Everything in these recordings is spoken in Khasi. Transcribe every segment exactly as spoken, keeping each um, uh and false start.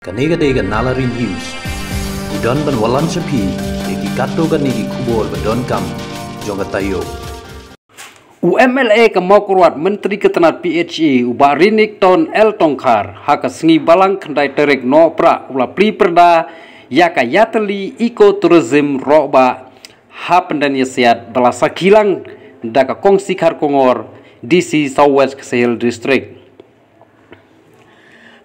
Kane ka dei ka Nalari News. Ngi don ban wallam sha phi ïa ki katto katne ki khubor ba donkam jong ka taïew. U M L A ka Mawkyrwat, Myntri ka tnat P H E, u Bah Rinikton L Tongkhar, ha ka sngi Balang khyndai tarik Nohprah u la plie pyrda ïa ka Ïatylli Eco Tourism Rohbah ha Pyndenïasiat ba la sakhi lang da ka Kong Sikhar Kongor, D C South West Khasi Hills District.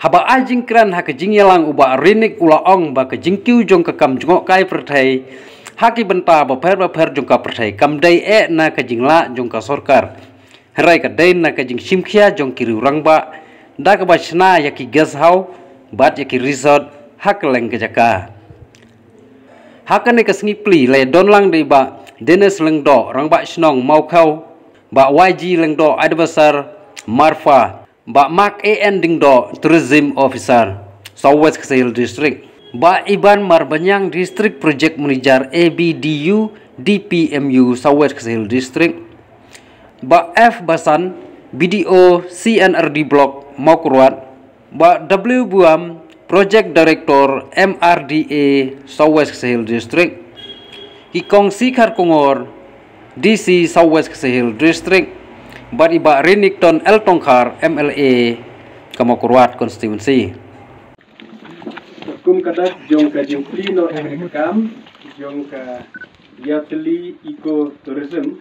Haba ai jingkren ha ka jingïalang, u Bah Rinik u la ong ba ka jingkiew jong ka kam jngohkai pyrthei ha ki bynta bapher bapher jong ka pyrthei kam dei eh na ka jinglah jong ka sorkar, hynrei ka dei na ka jingshimkhia jong ki riew rangbah da kaba shna ïa ki guest house bad ïa ki resort ha kylleng ka jaka. Ha kane ka sngi plie la ïadon lang da i Bah Dennis Lyngdoh, Rangbah Shnong Mawkhaw, Bah Y G Lyngdoh, Adviser Marfa, Bah Mark A N Lyngdoh, Tourism Officer, South West Khasi Hills District, Bah Iban Marbaniang, District Project Manager, A B D U, D P M U, South West Khasi Hills District, Bah F Basan, B D O, C and R D Block, Mawkyrwat, Bah W Buam, Project Director, M R D A, South West Khasi Hills District, i Kong Sikhar Kongor, D C South West Khasi Hills District, bad i Bah Rinikton L Tongkhar, M L A ka Mawkyrwat Constituency. Kum ka dak jong ka jingplie noh ïa ka kam jong ka Ïatylli Eco Tourism,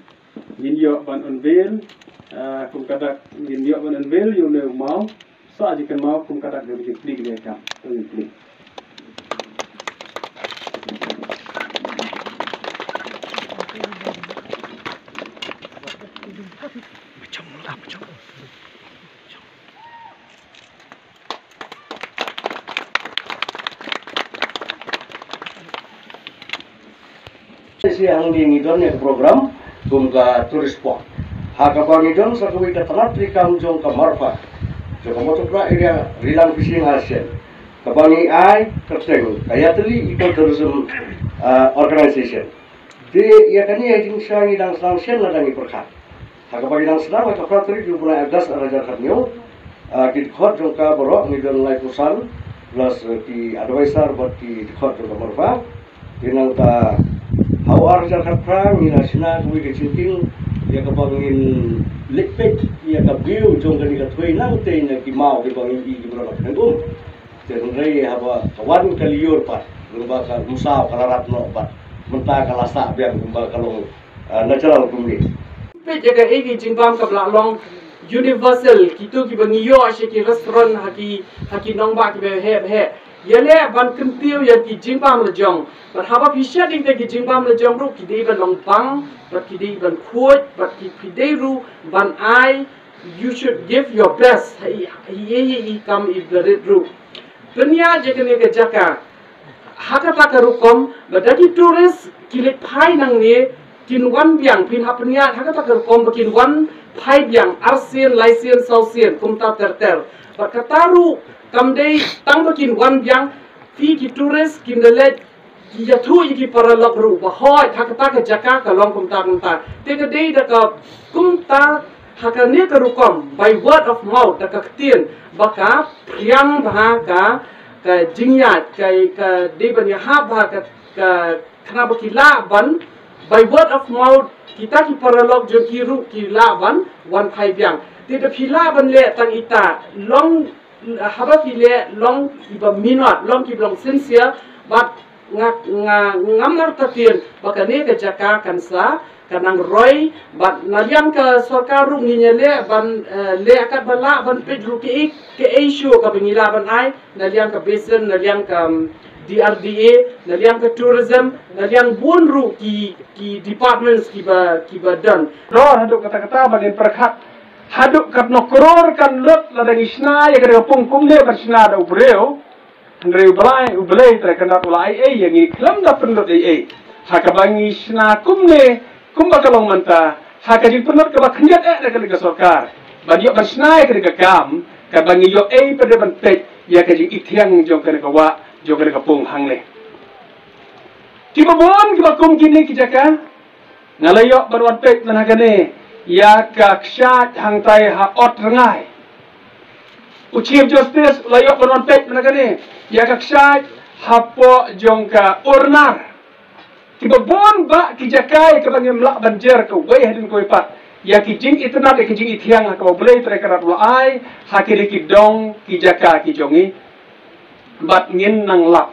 ngin ïoh ban unveil, ah, kum ka dak ngin ïoh ban unveil ïa une u maw. Sa ji kan maw kum ka dak da ki plie ki kam. To ngin plie. Shi hangne ngi don ïa ka program kum ka tourist spot. Ha kaba ngi don sa kawei ka tnat treikam jong ka Marfa, jong ka Mawkyrwat area, Rilang Fishing Association, kaba ngi ai kyrteng ka Ïatylli Eco Tourism, ah, Organization. Te ïa kane ïa jingshisha ngi dang sdang shen lada ngi pyrkhat. Ha kaba ngi dang sdang ha ka phra tarik jong u bnai August ar hajar khathynñiew, ah, ki dkhot jong ka baroh ngi don laiphew san plus, eh, ki adviser bad ki dkhot jong ka Marfa. Te nangta ha u ar hajar khatphra ngi la shna kawei ka jingkieng ïa kaba ngin leit peit ïa ka view jong kane ka thwei nangtei na ki maw kiba ngi i kiba la pyndonkam. Te hynrei haba ka wan ka lyiur pat, lyngba ka umsaw ka la rap noh bad mynta ka la sah biang kumba ka long, ah, natural kumne. Peit ïa kaei ki jingbam kaba la long universal, kito kiba ngi ïoh sha ki restaurant ha ki, ha ki nongbah kiba heh heh. Ïaleh ban kyntiew ïa ki jingbam la jong. Bad haba phi shet ïa kita ki jingbam la jong ruh ki dei ban long bang, bad ki dei ban khuid, bad ki, phi dei ruh ban ai you should give your best. Ha i, ha i, ha i kam i ba rit ruh. Pynïaid ïa kane ka jaka ha kata ka rukom ba da ki tourist ki leit phai nangne kin wan biang, phin hap pynïaid ha kata ka rukom ba kin wan phai biang arsien, laisien, sawsien, kumta ter ter. Bad kata ruh kam dei tang ba kin wan biang, phi ki tourist kin da leit ki ïathuh ïa ki paralok ruh ba hooid ha kata ka jaka ka long kumta kumta. Te ka dei da ka kumta ha kane ka rukom by word of mouth, da ka ktien ba ka phriang bha ka, ka jingïaid, ka, ka dei ban ïahap bha ka, ka khnang ba ki lah ban by word of mouth, kita ki paralok jong ki ruh ki lah ban wan phai biang. Te da phi lah ban leh tang ita long, haba phi leh long iba minot, long kiba long sincere, bad nga, nga, ngam artatien ba kane ka jaka kan sa ka nang roi, bad na liang ka sorkar ruh ngin ïaleh ban, eh, leh katba lah ban peit ruh kiei, kiei shuh kaba ngi lah ban ai, na liang ka basin, na liang ka, um, D R D A, na liang ka tourism, na liang bun ruh ki, ki departments kiba, kiba don. Ror haduh katta katta ba ngin pyrkhat haduh katno klur kan lut lada ngi shna ïa ka dei ka pung kumne ban shna da u briew. Hynrei u Blai, u Blei Trai Kynrad u la ai ei ïa ngi khlem da pynlut ei ei. Ha kaba ngi shna kumne, kumba ka long mynta, ha ka jingpynlut kaba khyndiat eh da ka leit ka sorkar ban ïoh ban shna ïa ka dei ka kam, kaba ngi ïoh ei pat de ban peit ïa ka jingithiang jong kane ka wah, jong kane ka pung hangne. Kiba bun kiba kum kine ki jaka, nga la ïoh ban wan peit man ha kane ïa ka kshaid hangtai ha Ot Rngai. U Chief Justice u la ïoh ban wan peit mynta kane ïa ka kshaid hapoh jong ka urnar. Kiba bun bah ki jaka ïa kaba ngim lah ban jer kawei hadien kawei pat ïa ki jingitynnat, ïa ki jingithiang ha kaba U Blei Trai Kynrad u la ai ha kine ki dong ki jaka ki jong ngi. Bad ngin nang lap.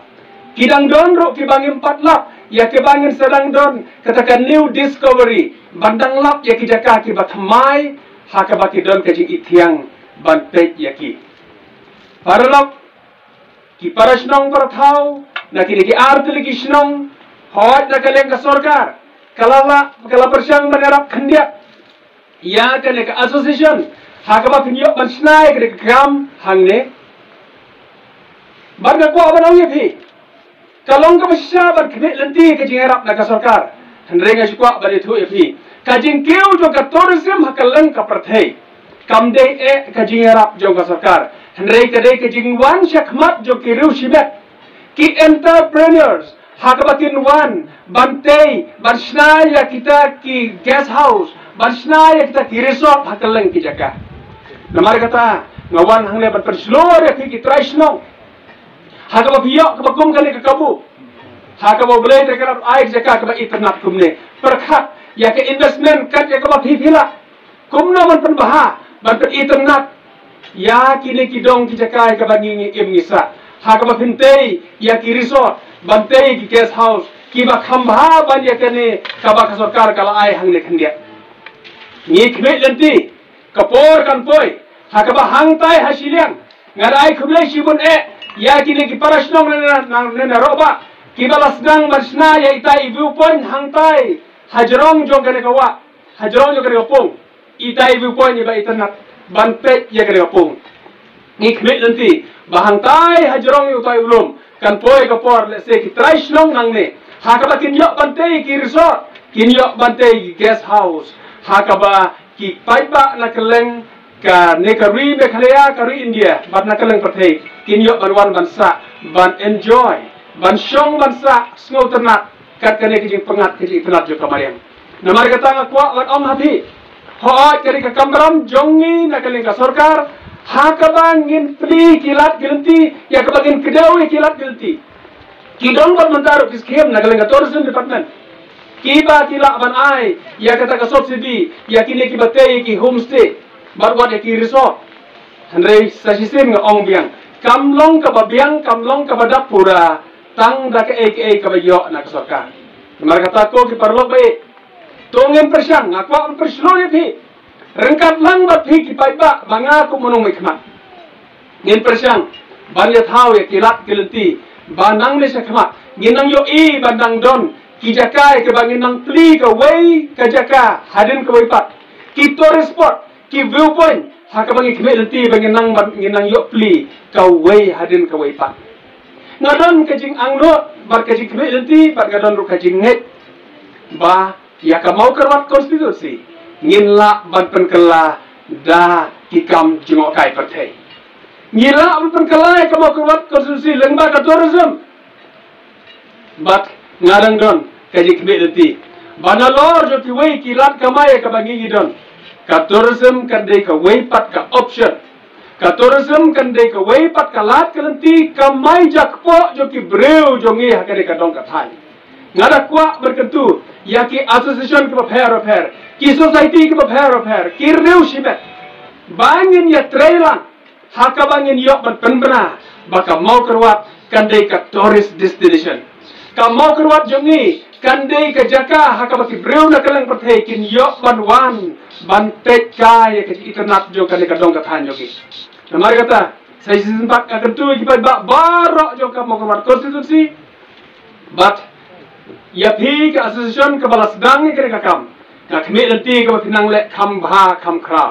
Ki dang don ruh kiba ngim pat lap ïa kiba ngin sa dang don kata ka new discovery ban dang lap ïa ki jaka kiba thymmai ha kaba ki don ka jingithiang ban peit ïa ki. Paralok, ki para shnong para thaw na kine ki artylli ki shnong, hooid na ka liang ka sorkar ka la lah, ka la pyrshang ban ïarap khyndiat ïa kane ka association ha kaba phin ïoh ban shna ïa kane ka kam hangne. Bad nga kwah ban ong ïa phi, ka long kaba shisha ban khmih lynti ka jingïarap na ka sorkar. Hynrei nga shu kwah ban ïathuh ïa phi, ka jingkiew jong ka tourism ha kylleng ka pyrthei kam dei eh ka jingïarap jong ka sorkar, hynrei ka dei ka jingwan shakhmat jong ki riew shimet, ki entrepreneurs, ha kaba kin wan ban tei, ban shna ïa kita ki guest house, ban shna ïa kita ki resort ha kylleng ki jaka. Namar kata nga wan hangne ban pynshlur ïa phi ki trai shnong, ha kaba phi ïoh kaba kum kane ka kabu, ha kaba U Blei Trai Kynrad u ai ka jaka kaba itynnat kumne, pyrkhat ïa ka investment kat ïa kaba phi phi lah. Kumno ban pynbha, ban pynitynnat ïa kine ki dong ki jaka ïa kaba ngi, ngi im ngi sah, ha kaba phin tei ïa ki resort, ban tei ki guest house kiba kham bha ban ïa kane kaba ka sorkar ka la ai hangne khyndiat. Ngi khmih lynti, ka por kan poi ha kaba hangtai ha shiliang. Nga da ai khublei shibun eh ïa kine ki para shnong na, na, na, na Rohbah kiba la sdang ban shna ïa ita i viewpoint hangtai ha jrong jong kane ka wah, ha jrong jong kane ka pung. Ita i viewpoint iba itynnat ban peit ïa kane ka pung. Ngi khmih lynti ba hangtai ha jrong ïa utai u lum kan poi ka por lehse ki trai shnong nangne, ha kaba kin ïoh ban tei ki resort, kin ïoh ban tei ki guest house, ha kaba ki paidbah na kylleng kane ka ri Meghalaya, ka ri India bad na kylleng pyrthei kin ïoh ban wan ban sah, ban enjoy, ban shong ban sah sngewtynnat kat kane ka jingpyngngad ka jingpyngngad jong ka mariang. Namar kata nga kwah ban ong ha phi, hooid ka dei ka kamram jong ngi na ka liang ka sorkar ha kaba ngin plie ki lad ki lynti, ïa kaba ngin kdew ïa ki lad ki lynti. Ki don bad mynta ruh ki skhim na ka liang ka tourism department kiba ki lah ban ai ïa kata ka subsidy ïa kine kiba tei ïa ki homestay bad wat ïa ki resort. Hynrei sa shisien nga ong biang, kam long kaba biang, kam long kaba dap pura tang da kaei kaei kaba ïoh na ka sorkar. Namar kata ko ki paralok ba ïeit, to ngin pyrshang, nga kwah ban pynshlur ïa phi, ryngkat lang bad phi ki paidbah ba nga kum u nongmihkhmat. Ngin pyrshang ban ïathaw ïa ki lad ki lynti ba nangne shakhmat ngin nang ïohi ban nang don ki jaka ïa kiba ngin nang plie kawei ka jaka hadien kawei pat, ki tourist spot, ki viewpoint ha kaba ngi khmih lynti ba ngin nang, ba ngin nang ïoh plie kawei hadien kawei pat. Nga don ka jingangnud bad ka jingkhmih lynti bad nga don ruh ka jingngeit ba ïa ka Mawkyrwat constituency ngin lah ban pynkylla da ki kam jngohkai pyrthei. Ngi lah ban pynkylla ïa ka Mawkyrwat constituency lyngba ka tourism. Bad nga dang don ka jingkhmih lynti ba nalor jong kiwei ki lad kamai ïa kaba ngi ngi don, ka tourism kan dei kawei pat ka option. Ka tourism kan dei kawei pat ka lad ka lynti kamai jakpoh jong ki briew jong ngi ha kane ka dong ka thaiñ. Nga da kwah ban kyntu ïa ki association kiba pher bapher, ki society kiba pher bapher, ki riew shimet, ba ngin ïatrei lang ha kaba ngin ïoh ban pynbna ba ka Mawkyrwat kan dei ka tourist destination. Ka Mawkyrwat jong ngi kan dei ka jaka ha kaba ki briew na kylleng pyrthei kin ïoh ban wan ban peit kai ïa ka itynnat jong kane ka dong ka thaiñ jong ngi. Namar kata sa shisien pat nga kyntu ïa ki paidbah baroh jong ka Mawkyrwat constituency bad ïa phi ka association kaba la sdang ïa kane ka kam, nga khmih lynti kaba phin nang leh kham bha kham khraw.